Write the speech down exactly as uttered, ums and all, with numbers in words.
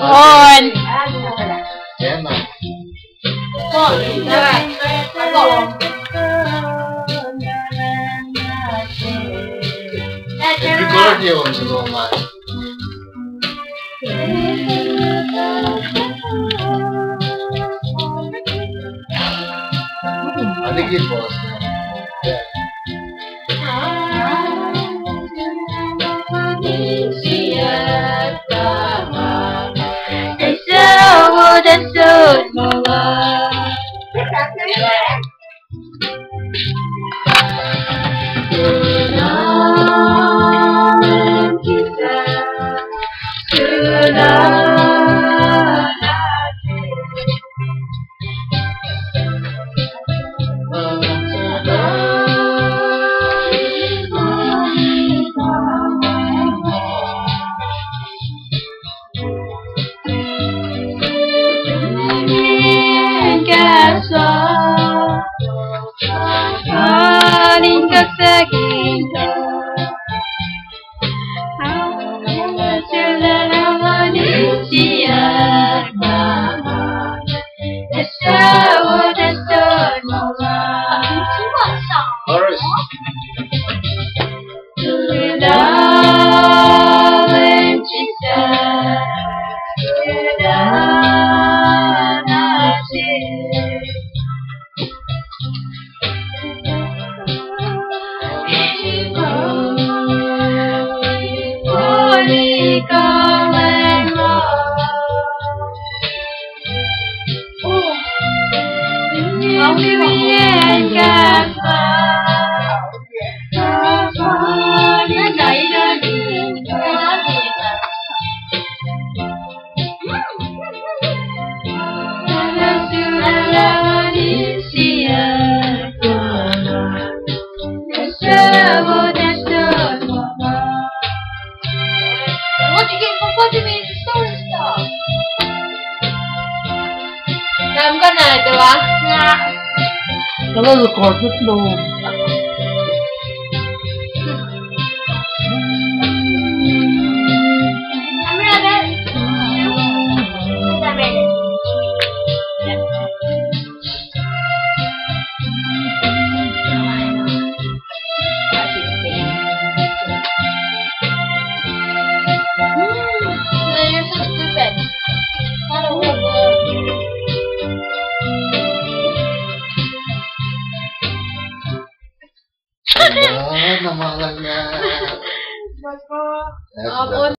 One. Ena. Record ye on se lom an. Ani ki boss na. Chorus. What you get for fun to me in the store and stuff? Tam ka na ito ah. Nga. Kalau record mo. Ah, nama lang na.